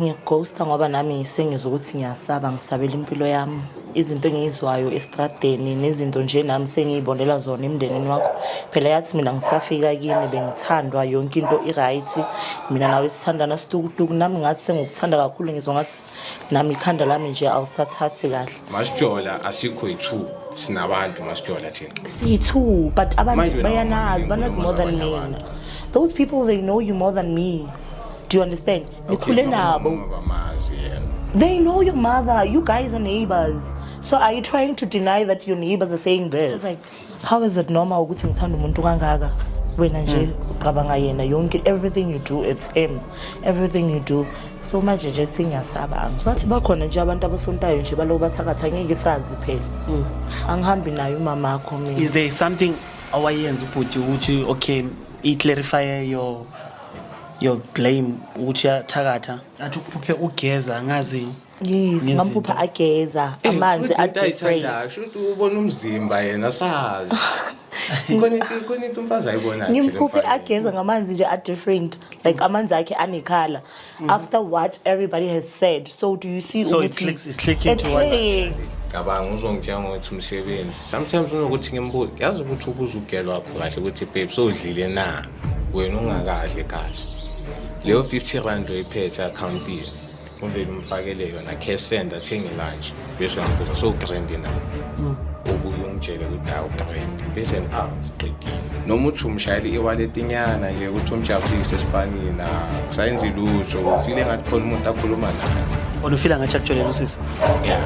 Ngiyakughosta ngoba nami sengizwa ukuthi ngiyasaba, ngisabela impilo yami. Izinto engiyizwayo estradeni nezinto nje nami sengiyibonela zona emndenini wakho. Phela yathi mina ngisafika kini bengithandwa, yonke into i-right. Mina nawe sithandana situkutuku, nami ngathi sengokuthanda kakhulu, ngizwa ngathi nami ikhanda lami nje awusathathi kahle. Masijola asikho yi-two, sinabantu masijola thina. Siyi-two, but abantu Manje wena bayanazi, wamamukela banazi inkulumo more than zabanye mina. abantu. Those people, they know you more than me. Do you understand? Nikhule nabo. Bamazi yena. They know your mother. You guys are neighbors. So are you trying to deny that your neighbors are saying this? Like, how is it normal ukuthi ngithanda umuntu kangaka? Wena nje uqabanga yena yonke, everything you do, it's him. Everything you do. So manje nje sengiyasaba. Bathi bakhona nje abantu abasontayo nje baloku bathakatha, ngeke sazi phela. Angihambi naye umama wakho mina. Is there something awayenza ubhuti ukuthi, okay, i-clarify your blame ukuthi uyathakatha, athi uphuphe ugeza, angazi Yes, ngezinto. ngamphupha ageza amanzi Into a different. ayithandayo, shuthi ubona umzimba yena, sazi khona into umfazi ayibonayo phela Ngimphuphe emfaneni. Ageza ngamanzi nje a-different, like amanzi akhe anekhala after what everybody has said. So do you see So it ukuthi- clicks, it's clicking It to what? clicks. Cabanga uzongitshela ngokuthi umsebenzi sometimes unokuthi ngimbuze, yazi ukuthi ubuze ugelo wakho kahle ukuthi, "Babe, sowudlile na?" Wena ungakadli kahle, leyo R50 oyiphethe akhawuntini uvele umfakele yona cash send, athenge lunch, bese uyambuza, "Sowu-grand na?" Ubuye ungitshele ukuthi awu-grand, bese ah, siqedile. Noma uthi umshayela i-wallet inyana nje ukuthi umjabulise esipanini, akusayenzi lutho, ufile ngathi khona umuntu akhuluma naye. Wena ufila ngathi akujolela usisi? Yeah.